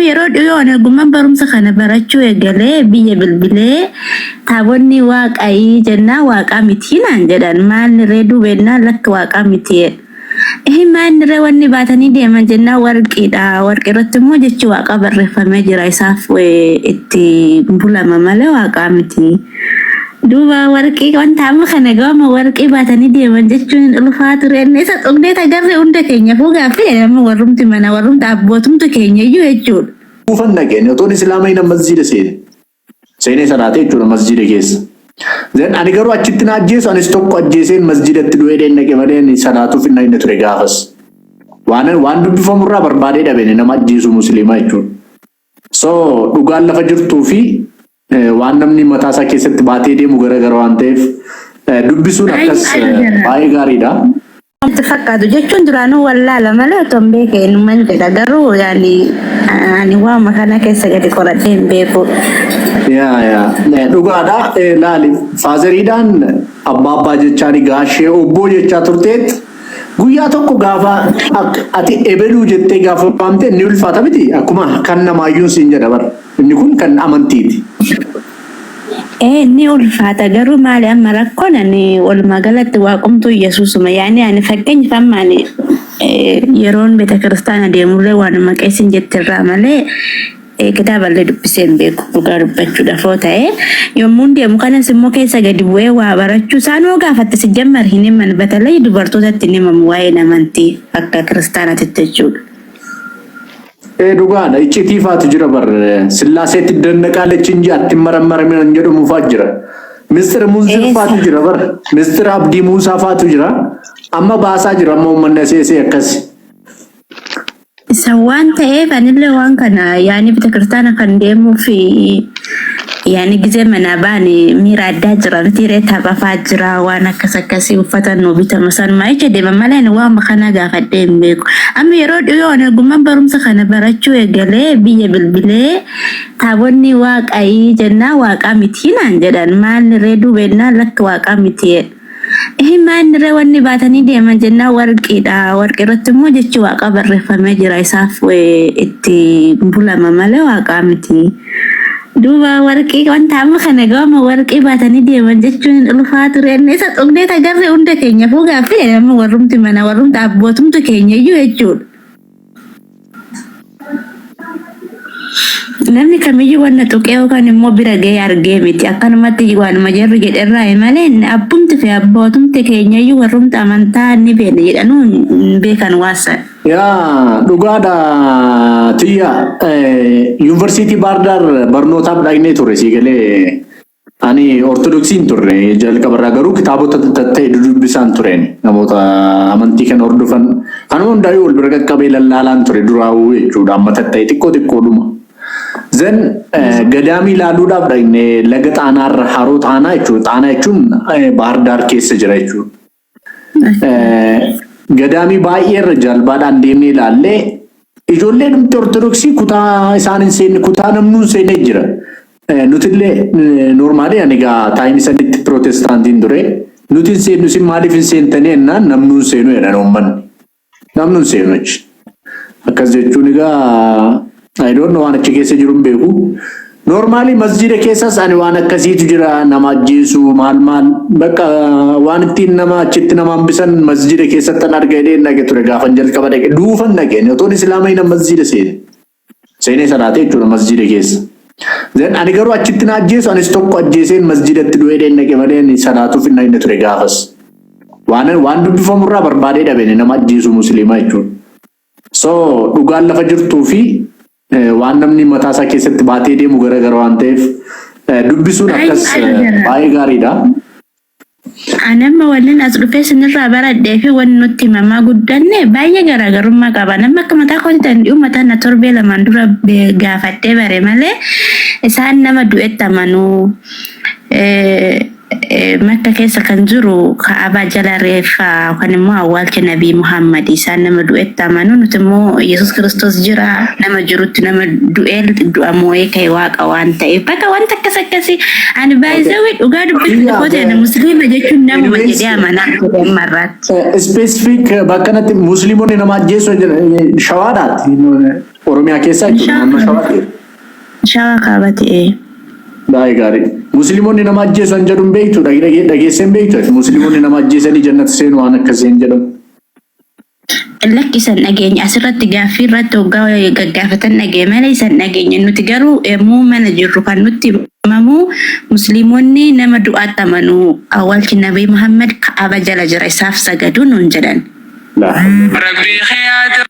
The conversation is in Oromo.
Yeroo dhiyoo ani ogummaan barumsa kana barachuu eegalee biyya bilbilee taabonni waaqayii jennaan waaqaa miti naan jedhan maalni ree duubennaan lakki waaqaa miti ehi maalni ree wanni baatanii deeman jennaan warqiidha warqii irratti immoo jechi waaqaa barreeffamee jira isaaf itti bulama malee waaqaa miti. Duuba warqii wanta amma kana gama warqii baatanii deeman jechuun hin ulfaa ture. Inni isa xuqnee tagarre hunda keenya fuu gaaffii amma warrumti mana warrumti abbootumti keenya iyyuu jechuudha. Kuufan dhaqeen otoon islaama hin masjiida seene. Seenee salaatee jechuudha masjiida keessa. Then ani garuu achitti na ajjeesu anis tokko ajjeeseen masjiidatti du'ee dheen dhaqe malee ani salaatuuf hin dhaqne ture gaafas. Waan waan dubbifamu irraa barbaadee dhabene nama ajjeesuu musliimaa jechuudha. So dhugaan lafa jirtuu fi waan namni mataa isaa keessatti baatee deemu garagara waan ta'eef dubbisuun akkas baay'ee gaariidha. Itti fakkaatu jechuun duraanuu wallaala malee otoo hin beekee numan jedha garuu yaani ani waama kana keessa gadi qoradhee hin beeku. Yaa yaa dhugaadha laali faazeriidhaan abbaa abbaa jechaani gaashee obboo jechaa turteet Guyyaa tokko gaafa ati ebeluu jettee gaafa waamte inni ulfaata miti akkuma kan namaayyuun siin jedha bar inni kun kan amantiiti. Ee ni ulfaata garuu maali amma rakkoon ani walumaa galatti waaqumtuu Yesuusuma yaani ani fakkeenyaaf amma ani yeroon beeta kiristaana deemullee waanuma qeessiin jettirraa malee Kitaaballee dubbisee hin beeku dhugaa dubbachuudhaaf yoo ta'e yommuun deemu kanas immoo keessa gadi bu'ee waa barachuu isaan hoo gaafatte si jammar hin himan batalay dubartootatti hin himamu waa'een amantii akka kiristaanatitti jechuudha. Ee dhugaadha iccitii faatu jira bar sillaaseetti dannaqaalechi inji atti marammarame jedhamu faa jira. Mistira Munzir faatu jira bar mistira Abdii Muusaa faatu jira. Amma baasaa jira amma uummanni asii akkasi. Isa waan ta'eef anillee waan kana yaani betekiristaana kan deemuuf yaani gizee manaa baane miira addaa jira miti ree taphafaa jira waan akkas akkasii uffata nu bitama sanumaa jecha deema malee ani waama kana gaafadhee hin beeku. Amma yeroo dhiyoo ani ogummaan barumsa kana barachuu eegalee biyya bilbilee taabonni waaqayii jennaan waaqaa miti naan jedhan maalni ree duubennaan lakki waaqaa miti. Ehi maanni ree wanni baatanii deeman jennaan warqiidha. Warqii irratti immoo jechi waaqaa barreeffamee jira. Isaaf itti bulama malee waaqaa miti. Duuba warqii wanta amma kana gama warqii baatanii deeman jechuun hin ulfaa ture. Inni isa xuqnee tagarre hunda keenya fuu gaaffii amma warrumti mana warrumti abbootumti keenya iyyuu jechuudha. Namni kamiyyuu wanna tuqee yookaan immoo bira ga'ee argee miti. Akkanumatti waanuma jarri jedherraa malee abbumti fi abbootumti keenyayyuu warrumti amantaa ni beekna jedhanuu hin beekan waan sana. Yaa dhugaadha tiyya yuunivarsiitii Baardaar barnootaaf dhaqnee ture sii galee Ani Ortodoksii hin turre jalqabarraa garuu kitaabota ta'e dudubbisaan tureen namoota amantii kana hordofan kanuma hundaayyuu wal bira qaqqabee lallaalaan ture duraawuu jechuudha amma tatta'e xiqqoo xiqqoodhuma. Then gadaamii ilaaluudhaaf dhaqne laga Xaanaarra haroo Xaanaa jechuudha. Xaanaa jechuun Baahar Daar keessa jira jechuudha. Gadaamii baay'ee irra jalbaadhaan deemnee ilaallee ijoollee dhumti Ortodoksii kutaa isaan hin seenne kutaa namnuu hin seenne jira. Nutillee noormaalii ani egaa taayimii sanitti pirootestaantiin ture. Nuti hin seennu isin maaliif hin seentanii jennaan namnuu hin seenu jedhan uummanni. Namni hin seenu achi. Akkas jechuun egaa I don't know waan achi keessa jiru hin beeku. Normally masjiida keessas ani waan akkasiitu jira nama ajjeesu maal maal bakka waan ittiin nama achitti nama hambisan masjiida keessatti an arga jedheen dhaqe ture gaafan jalqaba dhaqe duufan dhaqe otoon islaama hin masjiida seene. Seenee salaatee jechuudha masjiida keessa. Then ani garuu achitti na ajjeesu anis tokko ajjeeseen masjiidatti du'ee dheen dhaqe malee ani salaatuuf hin dhaqne ture gaafas. Waan waan dubbifamu irraa barbaadee dhabene nama ajjeesuu musliimaa jechuudha. So dhugaan lafa jirtuu fi waan namni mataa isaa keessatti baatee deemu garagara waan ta'eef dubbisuun akkas baay'ee gaariidha. Ani amma wannin as dhufee sinirraa baradhee fi wanni nutti himamaa guddanne baay'ee garaagarummaa qaba. Namni akka mataa kootti tan dhiyuma tana torbee lamaan dura gaafadhee bare malee isaan nama du'etti amanuu. Makka keessa kan jiru Ka'abaa jala reeffa yookaan immoo awwaalcha Nabii Muhammad isaan nama du'etti amanu nuti immoo Yesuus Kiristoos jira nama jirutti nama du'ee du'a moo'ee ka'e waaqa waan ta'eef bakka wanta akkas akkasii ani baay'isawii dhugaa dubbachuuf Kiyya koo ta'e musliima jechuun namuma anyways jedhee amanaa ture amma irraatti. Specific bakka kanatti musliimonni nama ajjeesu shawaadhaati. Oromiyaa keessaa jechuudha naannoo Shawaatti. Shawaa kaabati ee. Baay'ee gaarii. Musliimonni nama ajjeesan jedhu hin beektu dhageessee hin beektu. Musliimonni nama ajjeesanii jannata seenu waan akkasii hin jedhamu. Lakki isan dhageenya asirratti gaaffii irratti hoggaa gaggaafatan dhagee malee isan dhageenya nuti garuu yommuu mana jirru kan nutti himamu musliimonni nama du'aatti amanu awwaalchi Nabii Muhammad Ka'aba jala jira isaaf sagadu nuun jedhan. Laa. Rabbii kee haa ta'u.